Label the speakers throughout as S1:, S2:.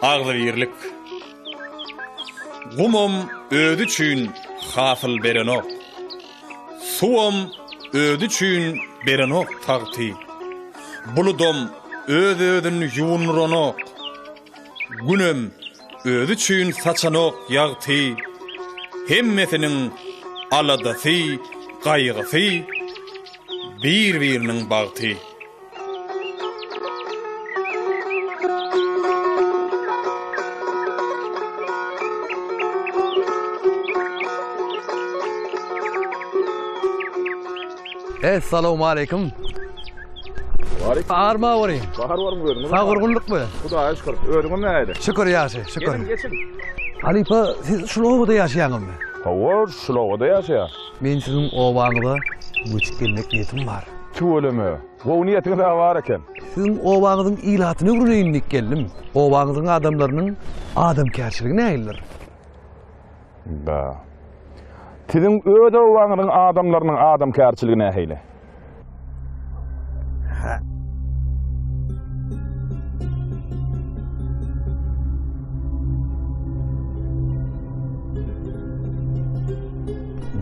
S1: Agzybirlik. Gumam özi üçin hasyl berenok. Suwam özi üçin berenok tagty. Buludam öz-özün ýuwundyranok. Günem özi üçin saçanok ýagty. Hemmesiniň aladasy, gaýgysy bir-biriniň bagty.
S2: Essalawmaleýkim. Arma boryň.
S3: Bahar boryň özüňiz.
S2: Sag gurgunlykmy?
S3: Hudaýa şükür. Özüňiz nähili?
S2: Şükür ýagşy, şükür. Geçiň, geçiň. Halypa, siz şul obada ýaşaýaňyzmy?
S3: Hawa, şul obada ýaşaýan.
S2: Men siziň obaňyza göçüp gelmek niýetim bar.
S3: Tüweleme. Gowy niýetiňiz-ä bar eken.
S2: Siziň obaňyzyň ilatyny öwreneýin diýip geldim. Obaňyzyň adamlarynyň adamkärçiligi nähilidir?
S3: Bä. Siziň öz obaňyzyň adamlarynyň adamkärçiligi nähili?
S2: Hä.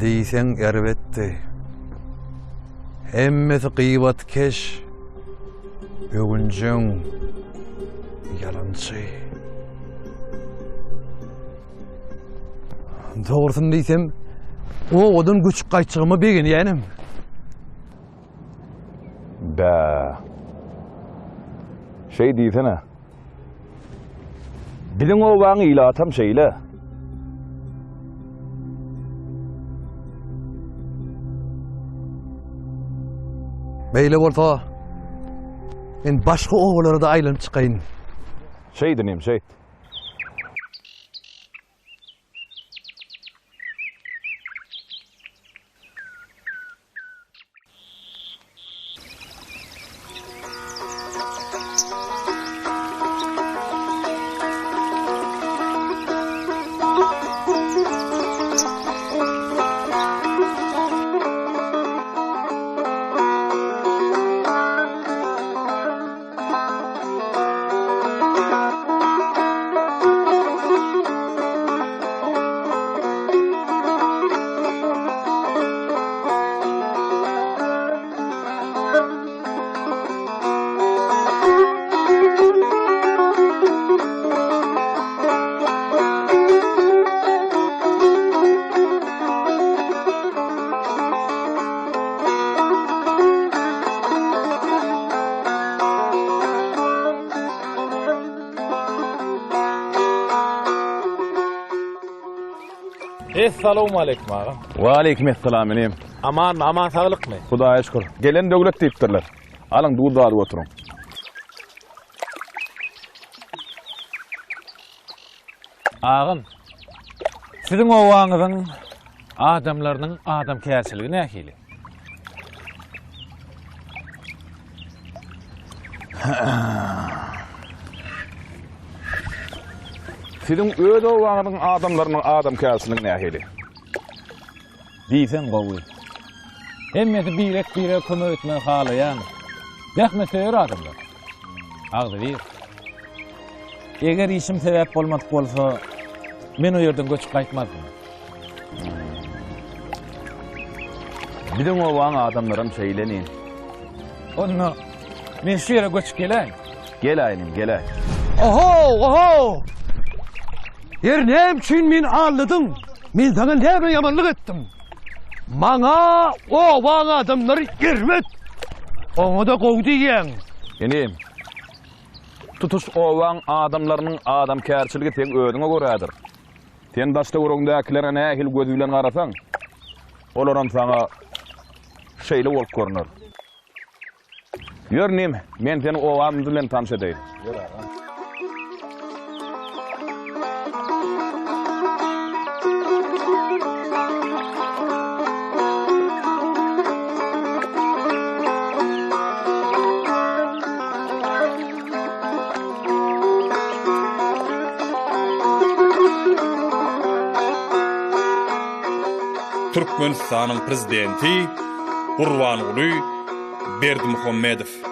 S2: Diýseň erbetdi. Hemmesi gybatkeş, öwünjeň, ýalançy. Dogrusyny diýsem, obadan göçüp gaýtjagyma begenýänim.
S3: Bä. Şeý diýsene. Biziň obaň ilatam şeýle.
S2: Beýle bolsa, men başga obalara-da aýlanyp çykaýyn.
S3: Şeýt inim, şeýt.
S4: Essalawmaleýkim agam.
S3: Waleýkim essalam inim.
S4: Amanmy, aman saglykmy?
S3: Hudaýa şükür. Gelen döwlet diýipdirler. Alyň duz dadyp oturyň.
S4: Agam, siziň obaňyzyň adamlarynyň adamkärçiligi nähili?
S3: Siziň öz obaňyzyň adamlarynyň adamkärçiligi nähili?
S4: Diýseň gowy. Hemmesi birek-birege kömek etmegi halaýan, zähmetsöýer adamlar. Agzybir. Eger işim sebäp bolmadyk bolsa, men o ýerden göçüp gaýtmazdym.
S3: Biziň obaň adamlaram şeýle inim.
S4: Onda men şu ýere göçüp geläýin.
S3: Geläý inim, geläý.
S2: Oho, oho! Ýer näme üçin meni aldadyň? Men saňa näme ýamanlyk etdim? Maňa obaň adamlary erbet. Oňa-da gowy diýýäň.
S3: Inim, tutuş obaň adamlarynyň adamkärçiligi seň özüňe görädir. Sen daş-töweregiňdäkilere nähili göz bilen garasaň, olaram saňa şeýle bolup görner. Ýör inim, men seni obamyz bilen tanyş edeýin. Ýör agam.
S1: Türkmenistanyň Prezidenti Gurbanguly Berdimuhamedow.